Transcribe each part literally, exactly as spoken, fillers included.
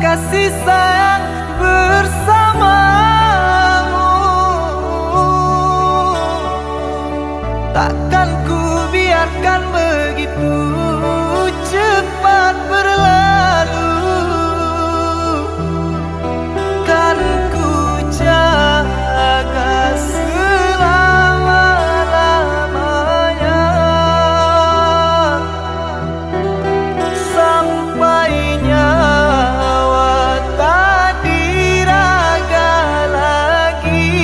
kasih sayang bersamamu. Takkan ku biarkan begitu cepat berlalu. Kan ku jaga selama-lamanya, sampai nyawa tak diraga lagi.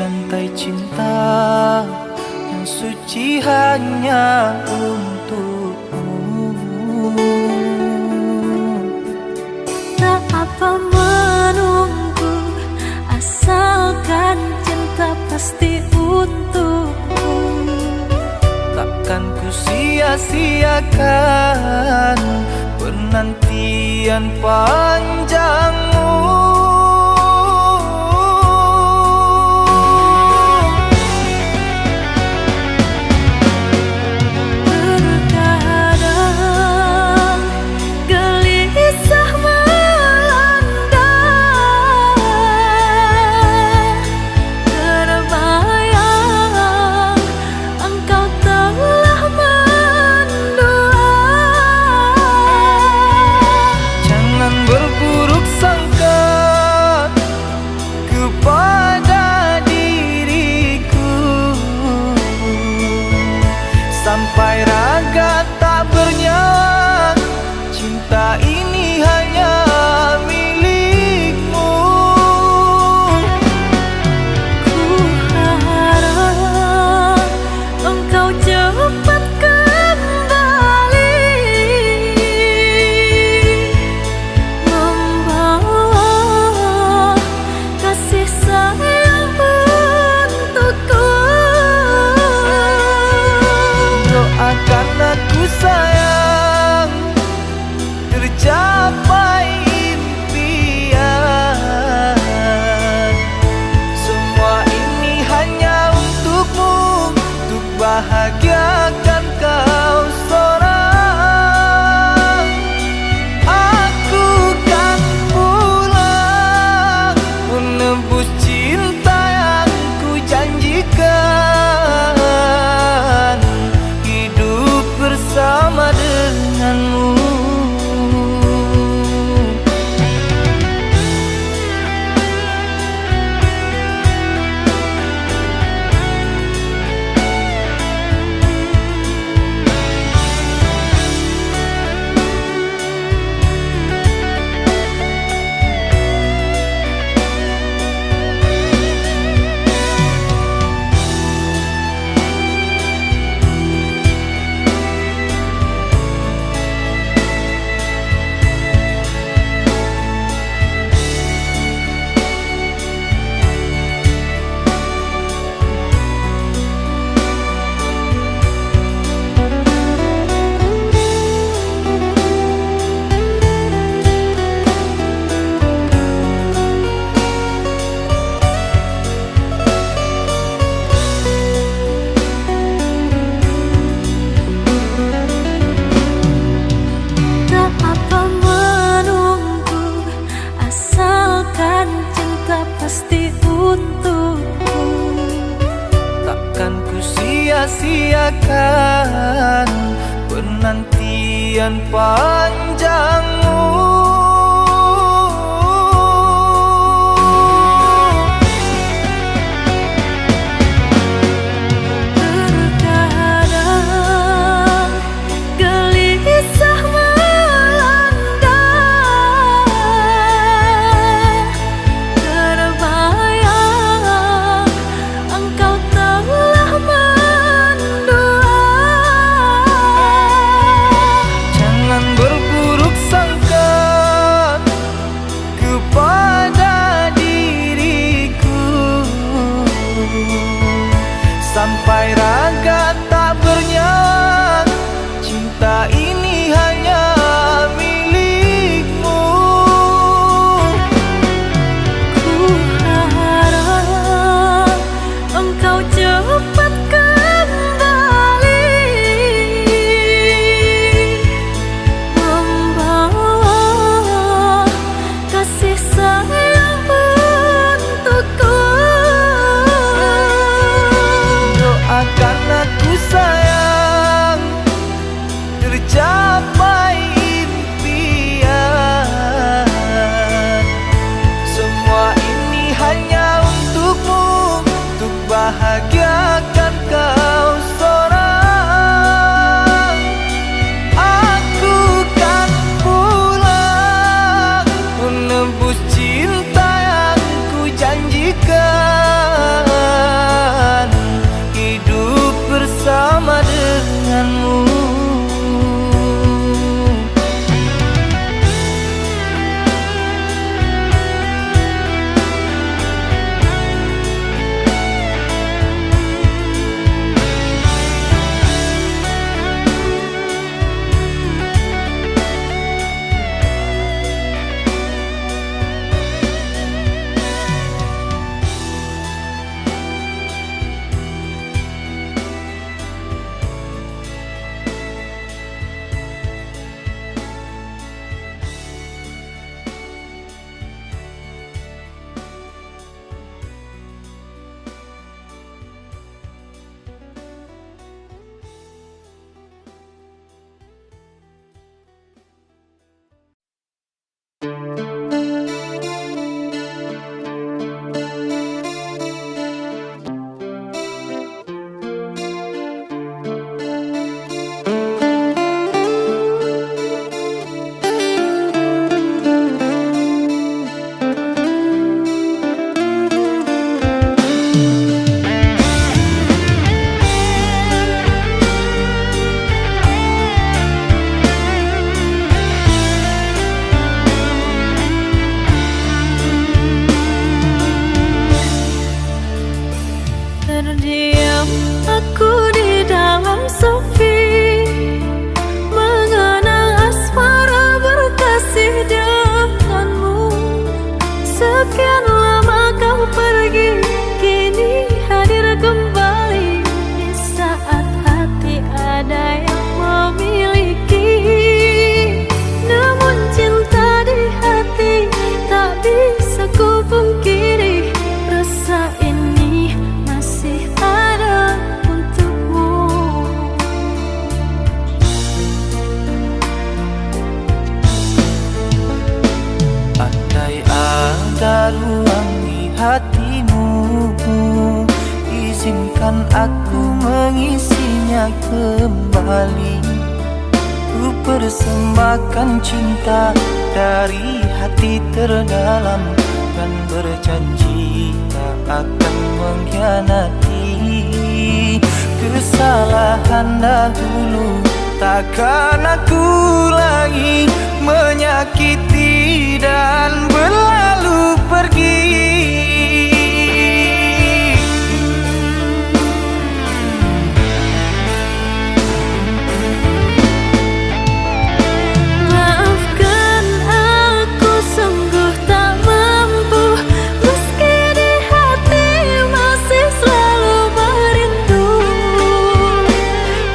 Rantai cinta yang suci hanya untukmu. Tak apa menunggu, asalkan cinta pasti untukmu. Takkan ku sia-siakan penantian panjangmu. Terkadang gelisah melanda, terbayang engkau telah mendua. Jangan berburuk sangka kepada diriku, sampai raga tak bernyawa. Cinta ini hanya milikmu. Ku harap engkau cepat kembali, membawa kasih sayang untukku. Doakan aku sayang, tercapai impian. Semua ini hanya untukmu, untuk bahagiakan kau sorang. Aku kan pulang menebus cinta yang ku janjikan, hidup bersama denganmu. Tak apa menunggu, asalkan cinta pasti untukku. Takkan ku sia-siakan penantian panjangmu. Terkadang gelisah melanda, terbayang engkau telah mendua. Jangan berburuk sangka kepada diriku, sampai raga tak bernyawa. Cinta ini hanya milikmu. Ku harap engkau cepat kembali, membawa kasih sayang untukku. Doakan Izinkan aku mengisinya kembali. Ku persembahkan cinta dari hati terdalam dan berjanji tak akan mengkhianati kesalahan dahulu. Takkan aku lagi menyakiti dan berlalu pergi. Maafkan aku, sungguh tak mampu, meski di hati masih selalu merindu.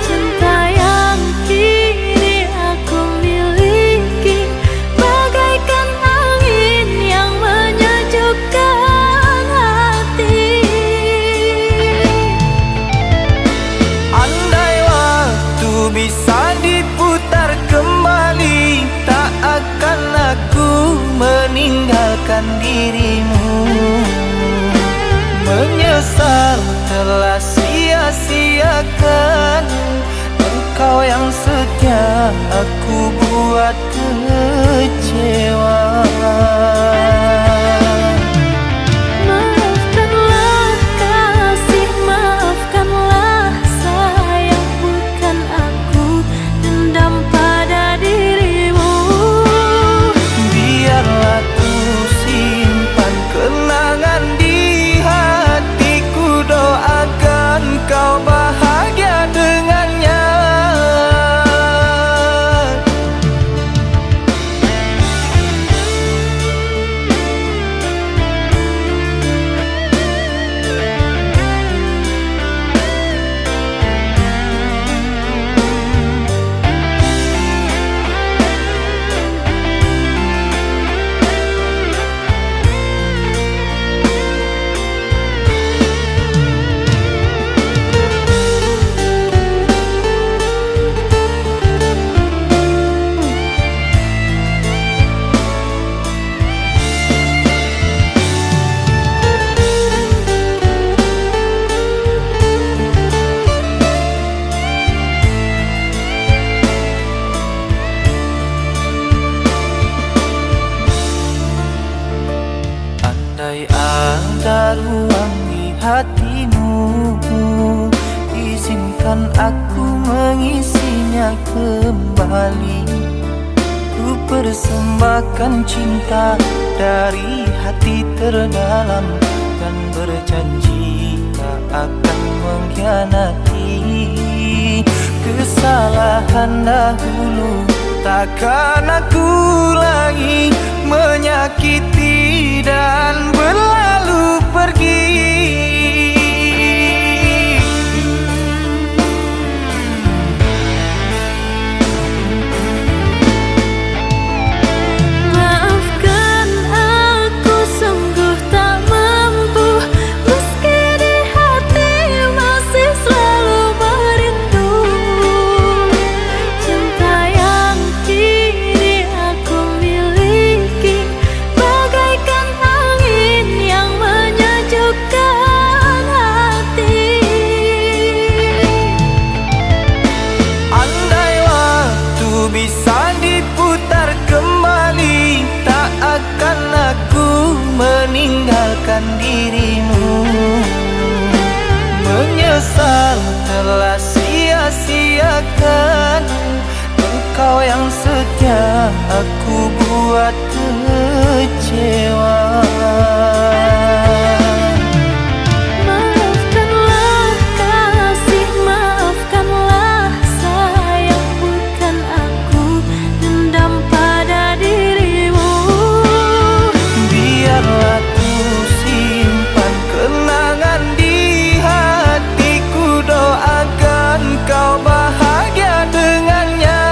Cinta yang kini aku miliki bagaikan angin yang menyejukkan hati. Andai waktu bisa diputar kembali, tak akan aku meninggalkan dirimu. Menyesal telah sia-siakan engkau yang setia aku buat kecewa. Maafkanlah kasih, maafkanlah sayang, bukan aku dendam pada dirimu. Biarlah ku simpan kenangan di hatiku, doakan kau bahagia dengannya. Andai ada ruang di hatimu, izinkan aku mengisinya kembali. Ku persembahkan cinta dari hati terdalam dan berjanji tak akan mengkhianati kesalahan dahulu. Takkan aku lagi menyakiti dan berlalu pergi. Maafkan aku, sungguh tak mampu, meski di hati masih selalu merindu. Cinta yang kini aku miliki bagaikan angin yang menyejukkan hati. Andai waktu bisa diputar kembali, tak akan aku meninggalkan dirimu. Menyesal telah sia-siakan engkau yang setia aku buat kecewa. Maafkanlah kasih, maafkanlah sayang, bukan aku dendam pada dirimu. Biarlah ku simpan kenangan di hatiku, doakan kau bahagia dengannya.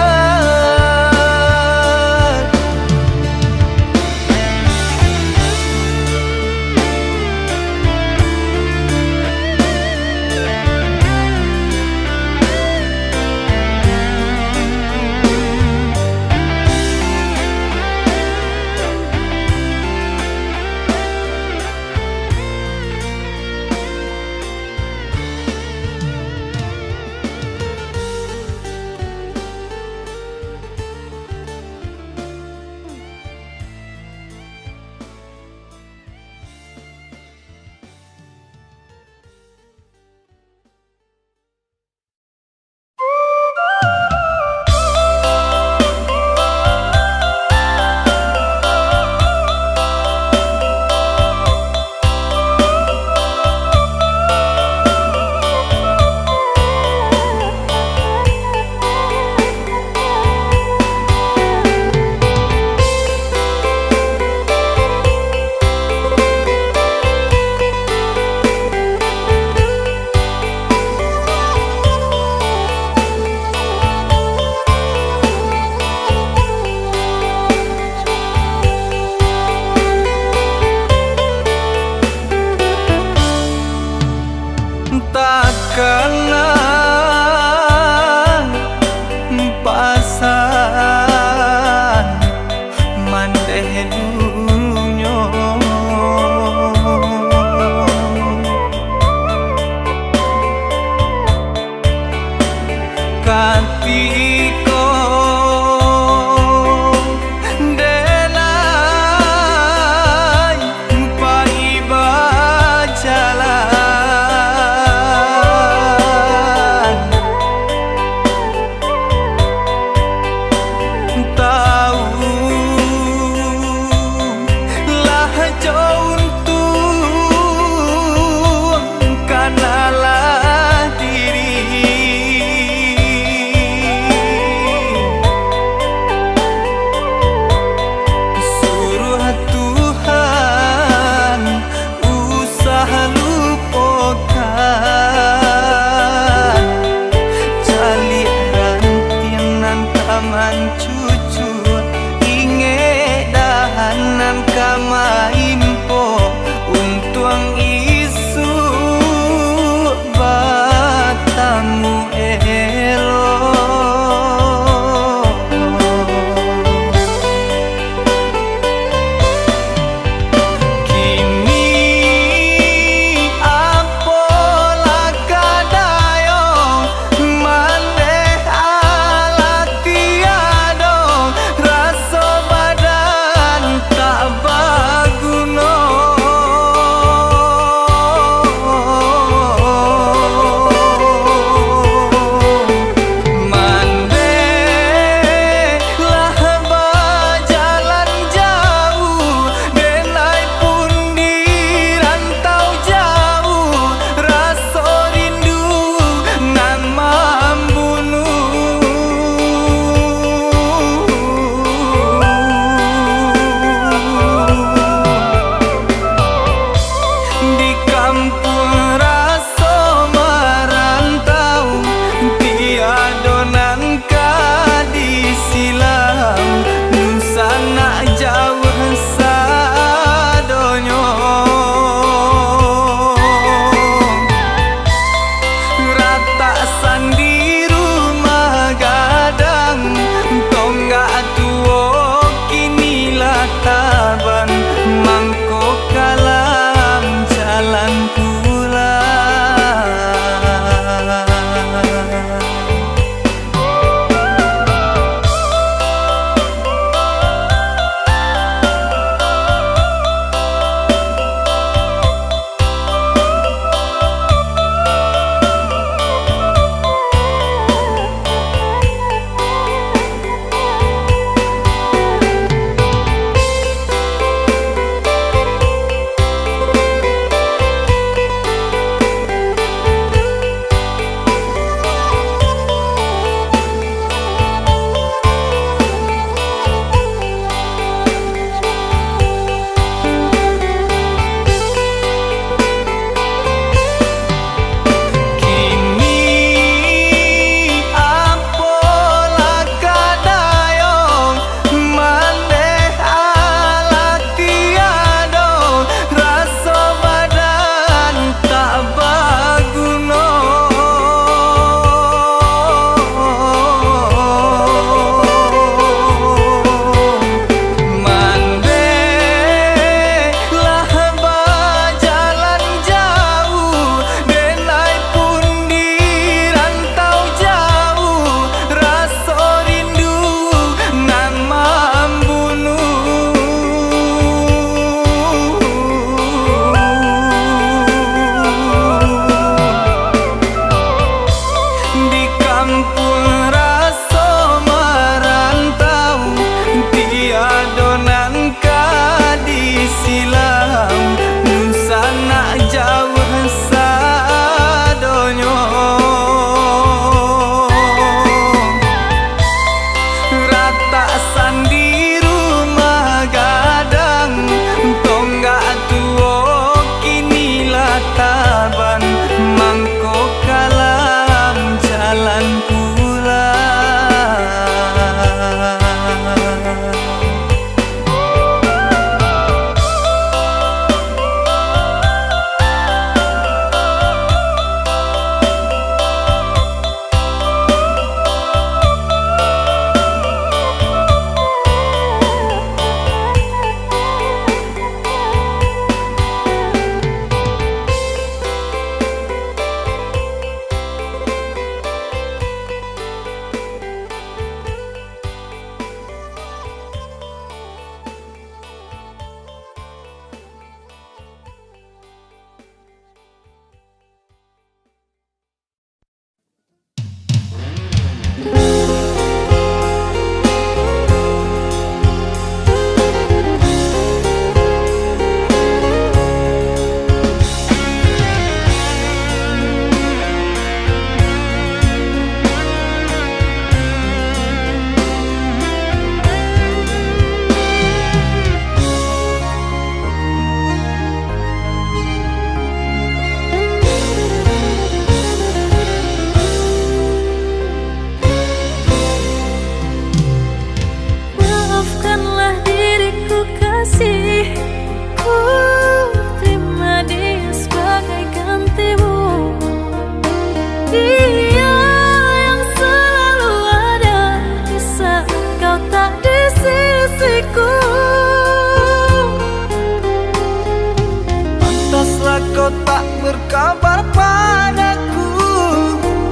Kau tak berkabar padaku,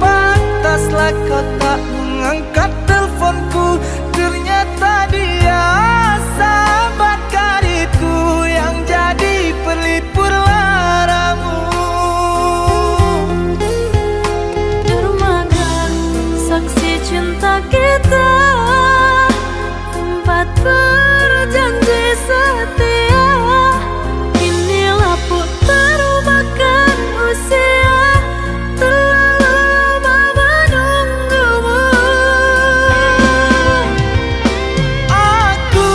pantaslah kau tak mengangkat teleponku. Ternyata dia sahabat karibku yang jadi pelipur laramu. Dermaga saksi cinta kita, tempat berjanji setia. Kini lapuk termakan usia, terlalu lama menunggumu. Aku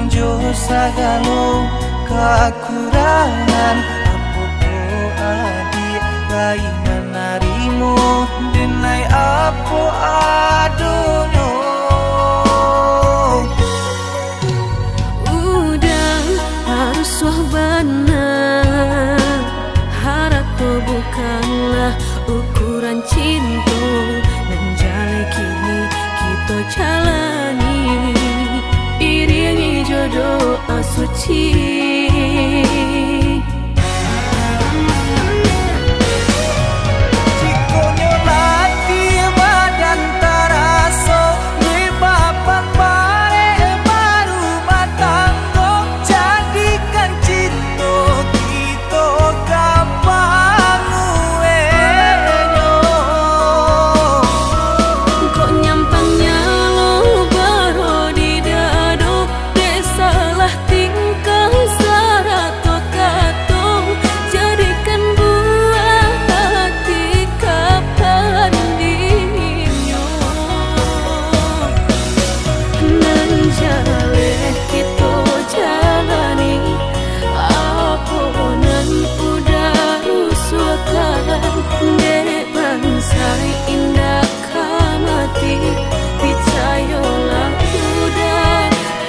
jo sagalo kakurangan, apo ko adiak lai manarimo, denai apo adonyo. Uda, harus wah bana, harato bukanlah ukuran cinto, nan jaleh kini kito jalani, iringi jo doa suci. Jikok nyo latih badan taraso, dek bapak barek barumah tanggo, jadikan cinto kito gampang uehnyo. Kok nyampang nyalo baro di dado, dek salah tingkah sarato kato, jadikan buah hati kapandinyo. Nan jaleh kito jalani, apo nan Uda rusuahkan, dek bansaik indak ka mati. Picayolah Uda,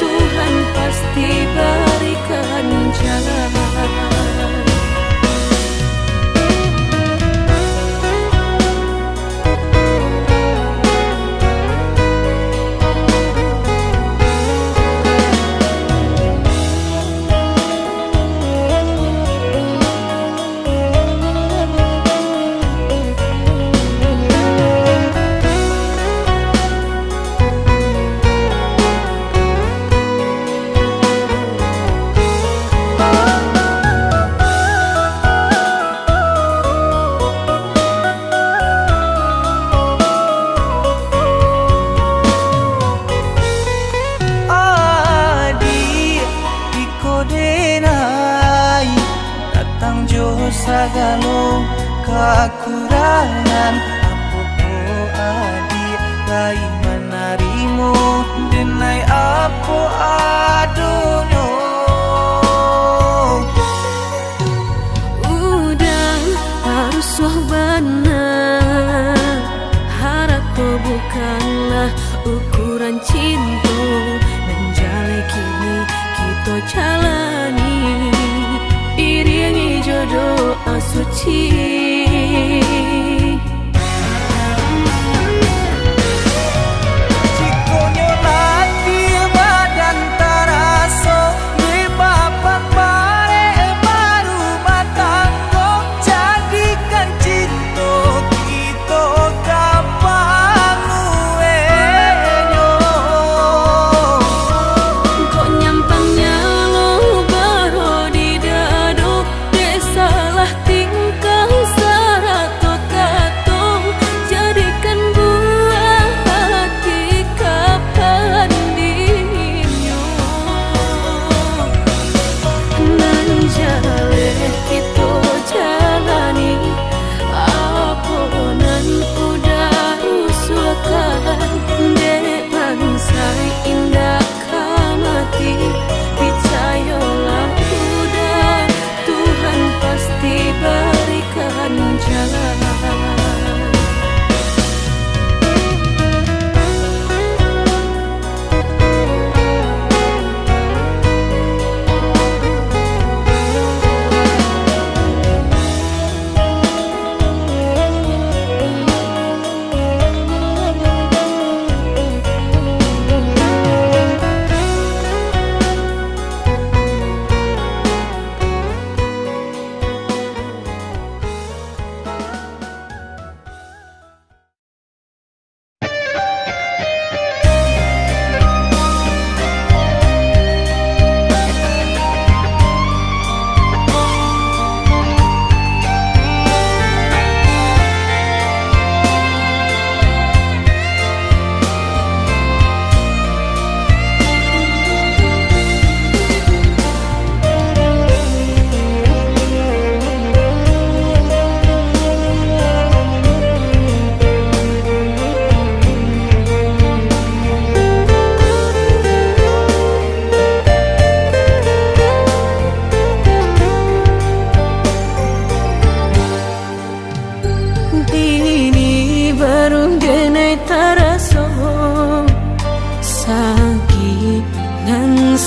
Tuhan pasti barikan jalan. Adiak, iko denai datang jo sagalo kakurangan, apo ko adiak lai manarimo, denai apo adonyo. Uda, harus wah bana, harato bukanlah ukuran cinto, nan jaleh kini kito jalani, iringi jo doa suci. Jikok nyo latih badan taraso, dek bapak barek barumah tanggo, jadikan cinto kito gampang uehnyo. Kok nyampang nyalo baro di dado, dek salah tingkah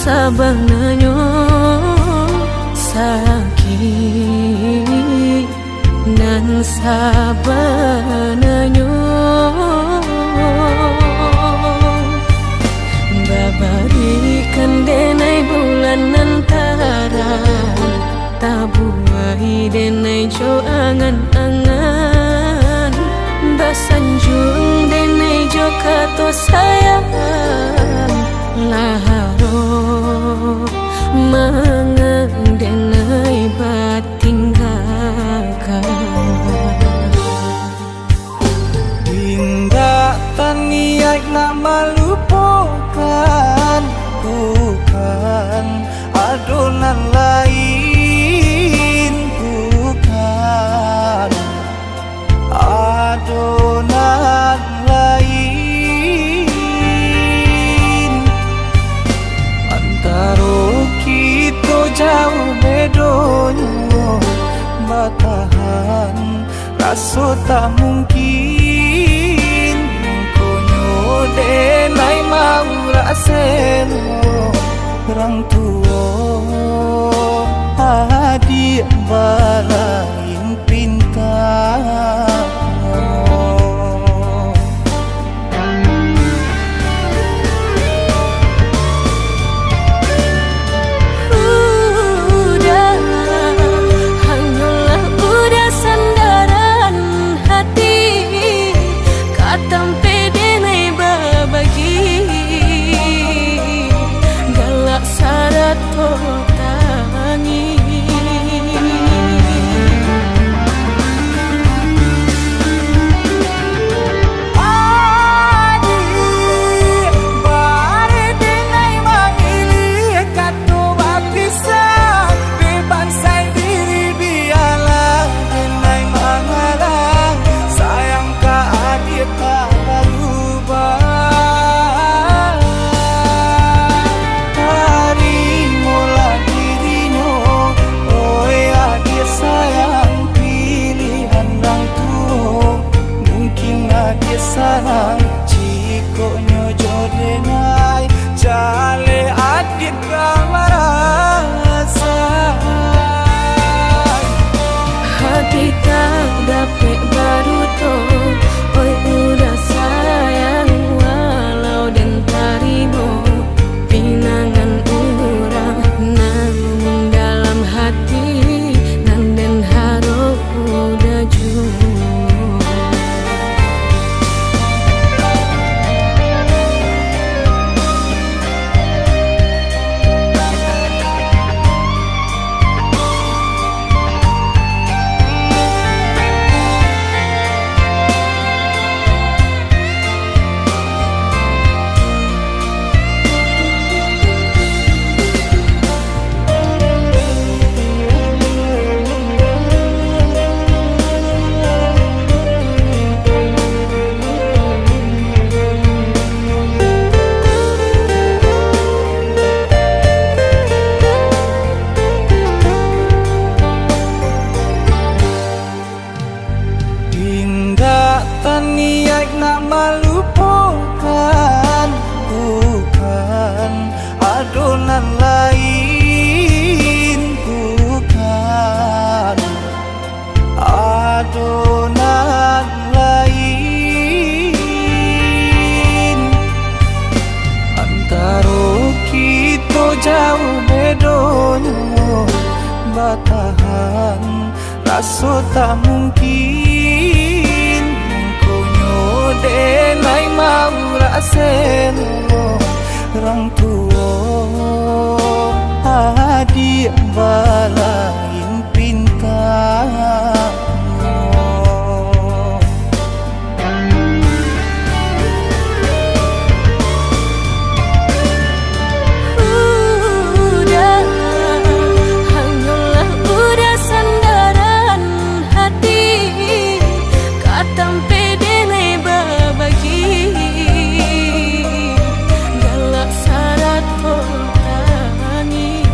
Sabananyo sakik nan sabananyo, babarikan denai bulan nan tarang, tabuai denai jo angan-angan, basanjuang denai jo kato sayang, lah harok mangan denai batinggakan. Indak taniaik nak malupokan, bukan ado nan lain, bukan ado nan lain. Antaro kito jauah bedonyo, batahan raso tak mungkin. Mangkonyo denai maurak selo, urang tuo adiak balain pinta. Udah, hanyolah udah sandaran hati, ka tampek denai babagi, galak sarato tangih. Adiak, bareh denai mamiliah kato bapisah, dek bansai diri bialah denai mangalah, sayang ka adiak tak barubah. Tarimolah dirinyo, oi adiak sayang, pilihan urang tuo. Mungkin adiak sanang, jikok nyo jo denai, jaleh adiak ka marasa. Hati tak dapek baduto, oi udah sayang, walau den tarimo pinangan urang nan dalam hati, nan den harok udah juo. Indak taniaik nak malupokan, bukan ado nan lain, bukan ado nan lain. Antaro kito jauah bedonyo, batahan raso tak mungkin, mangkonyo denai maurak selo, rang tuo adiak balain pinta. Udah, hanyolah udah sandaran hati, ka tampek denai babagi, galak sarato tangih.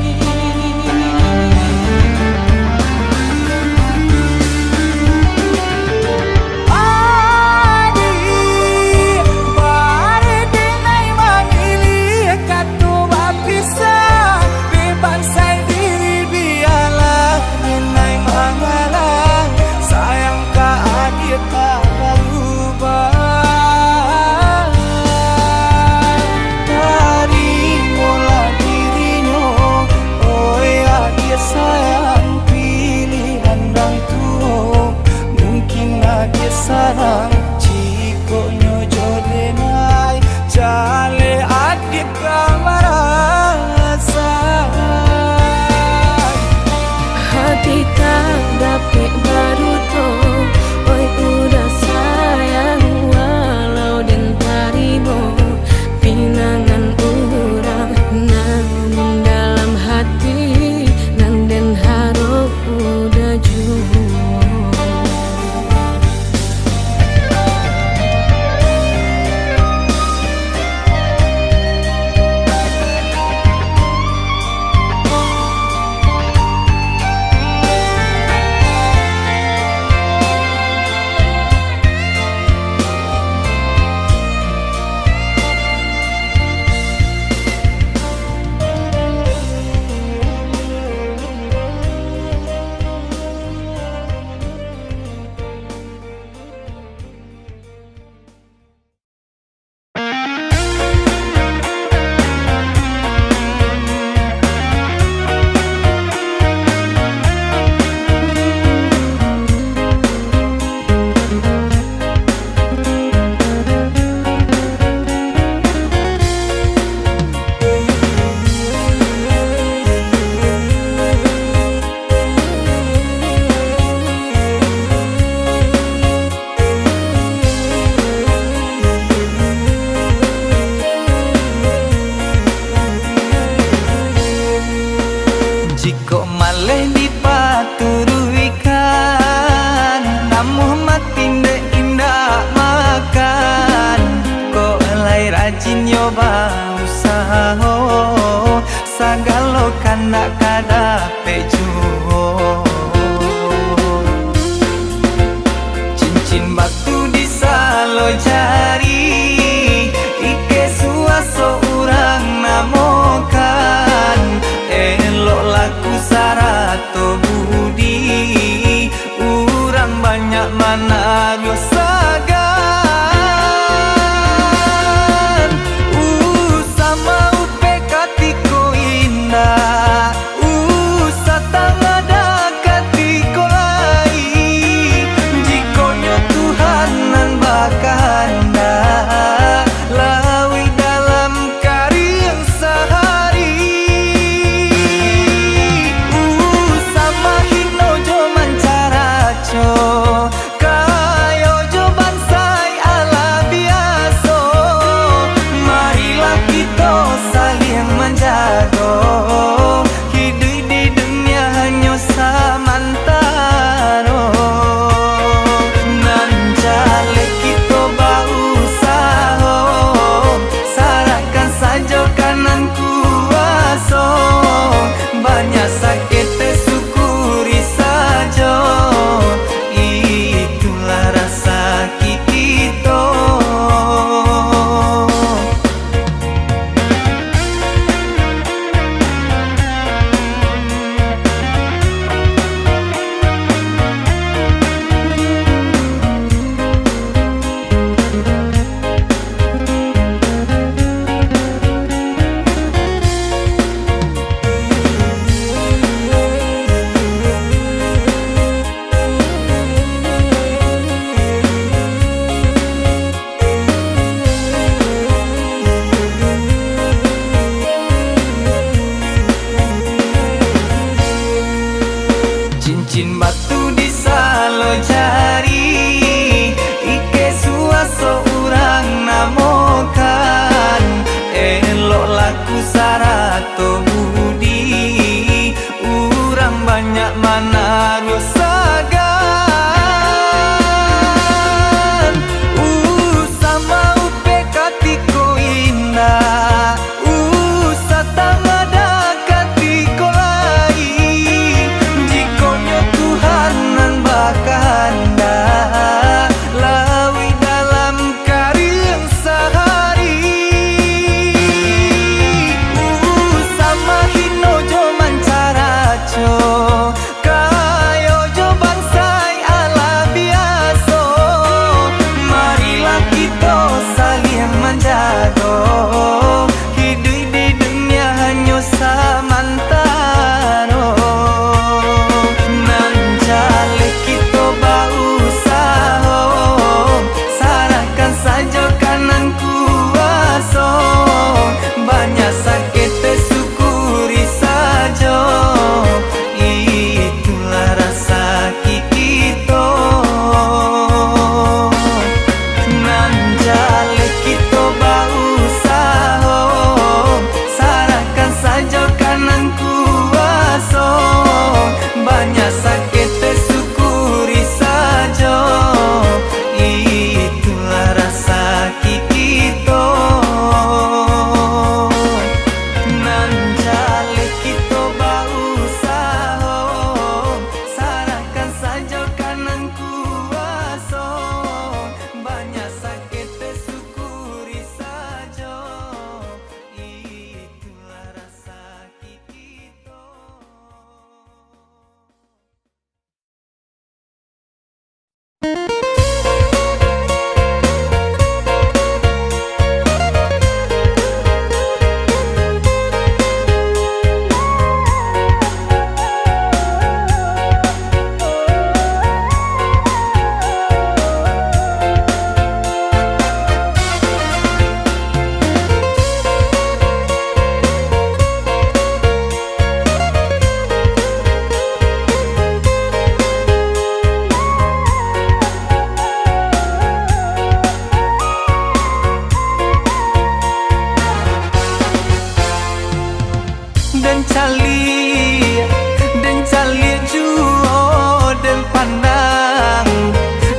Den caliak, den caliak juo, den pandang,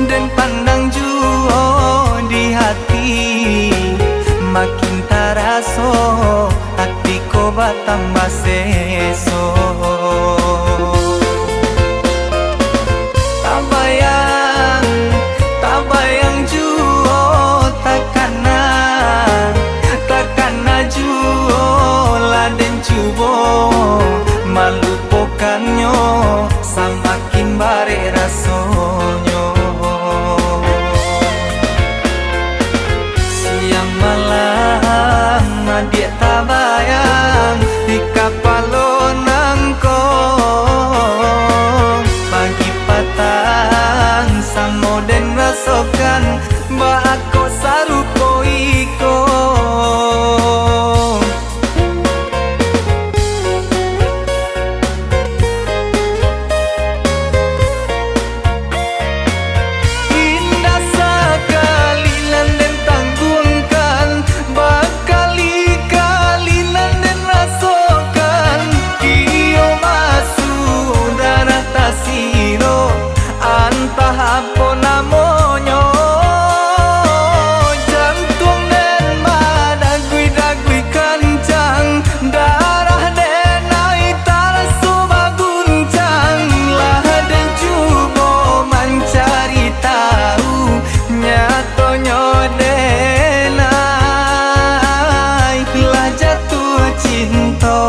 den pandang juo di hati, makin taraso ati ko batambah seso. Tabayang, tabayang juo, takana, takana juo, lah den cubo malupokannyo, samakin barek rasonyo. Siang malam adiak tabayang di kapalo nangko, pagi patang samo den rasokan, baa kok sarupo iko. Indak sakali nan den tangguangkan, bakali-kali nan den rasokan. Kio basuo darah tasiro, antah apo namonyo. Jantuang den badagui-dagui kancang, darah den naik taraso baguncang. Lah den cubo mancari tau, nyatonyo den ai lah jatuah cinto.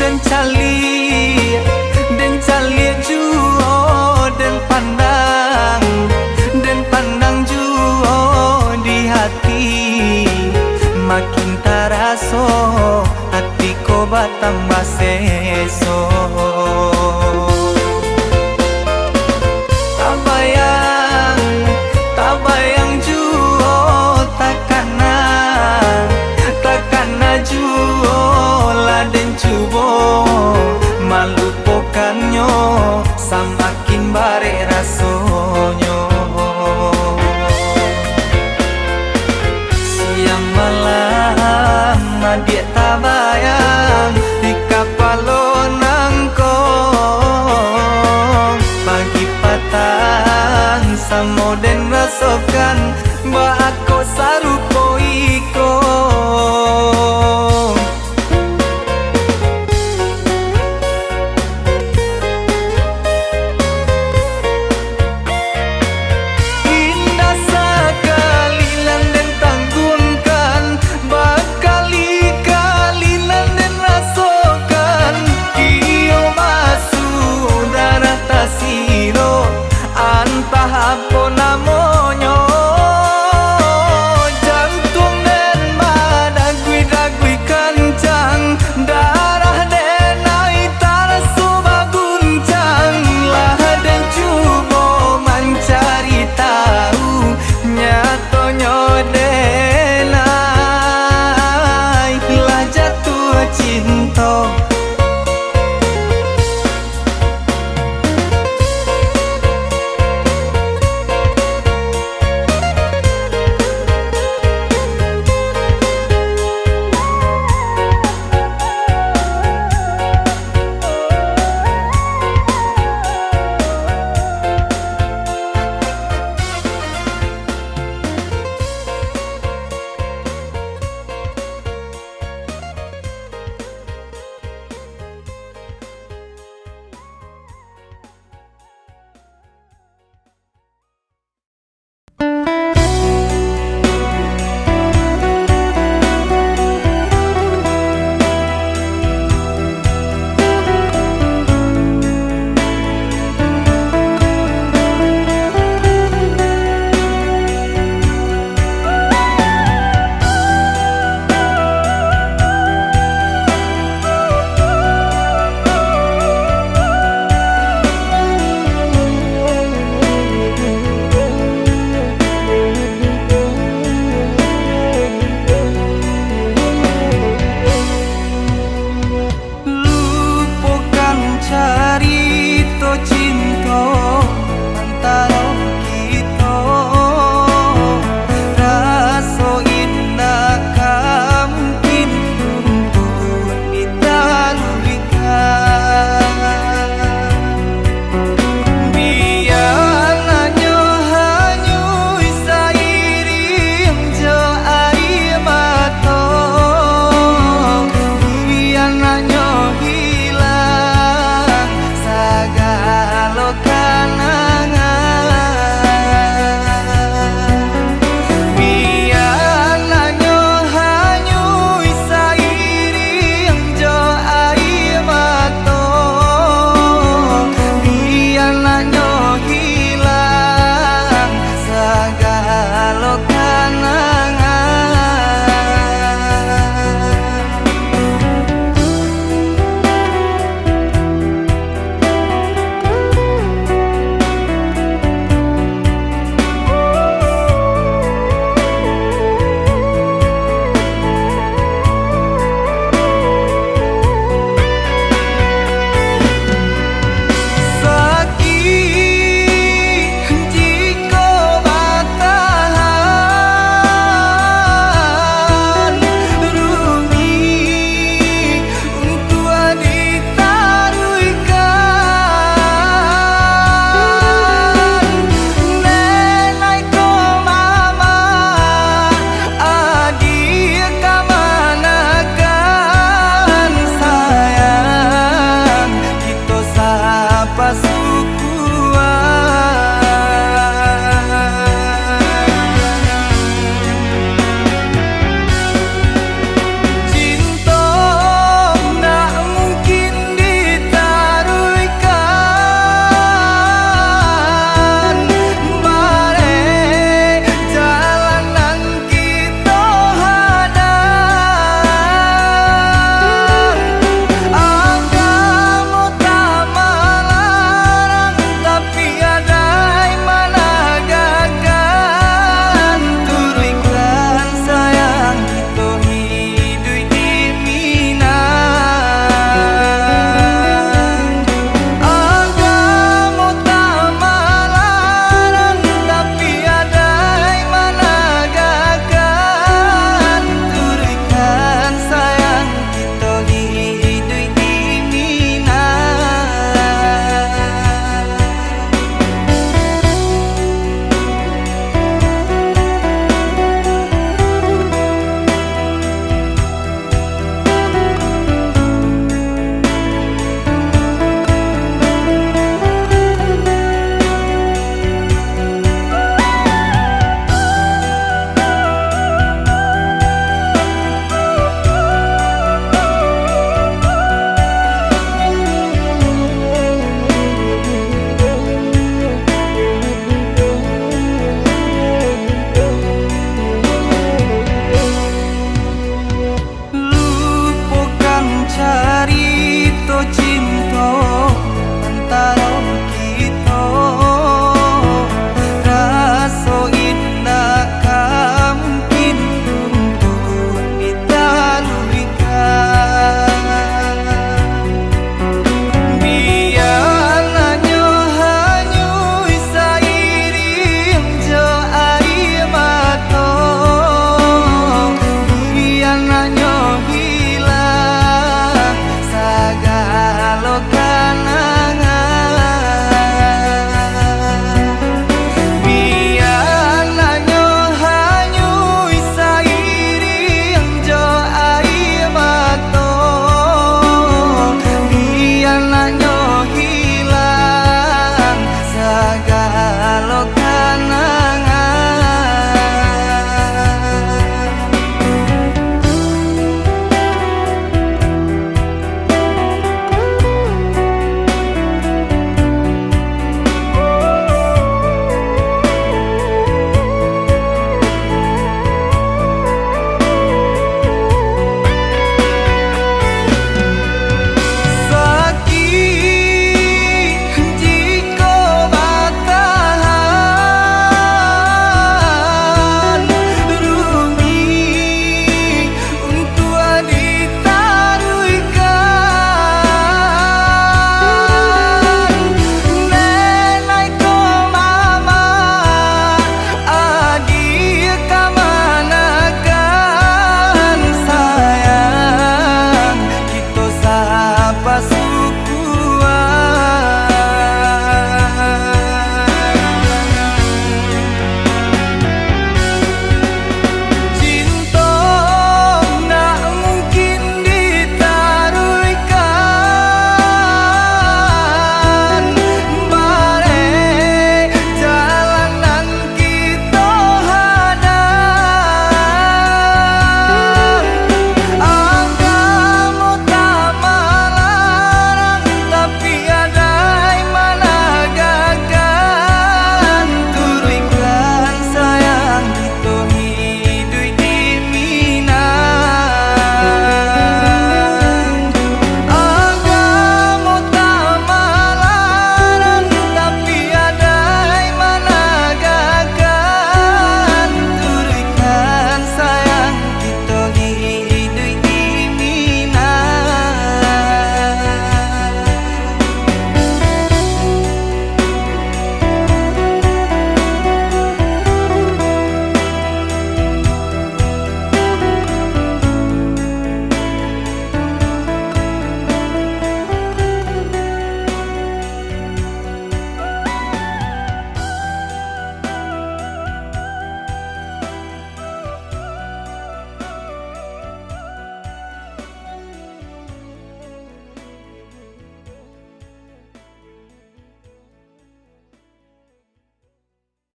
Den caliak, den caliak juo, den pandang, den pandang juo di hati, makin taraso ati ko batambah seso. Tabayang, tabayang juo, takana, takana juo, lah den cubo malupokannyo, sama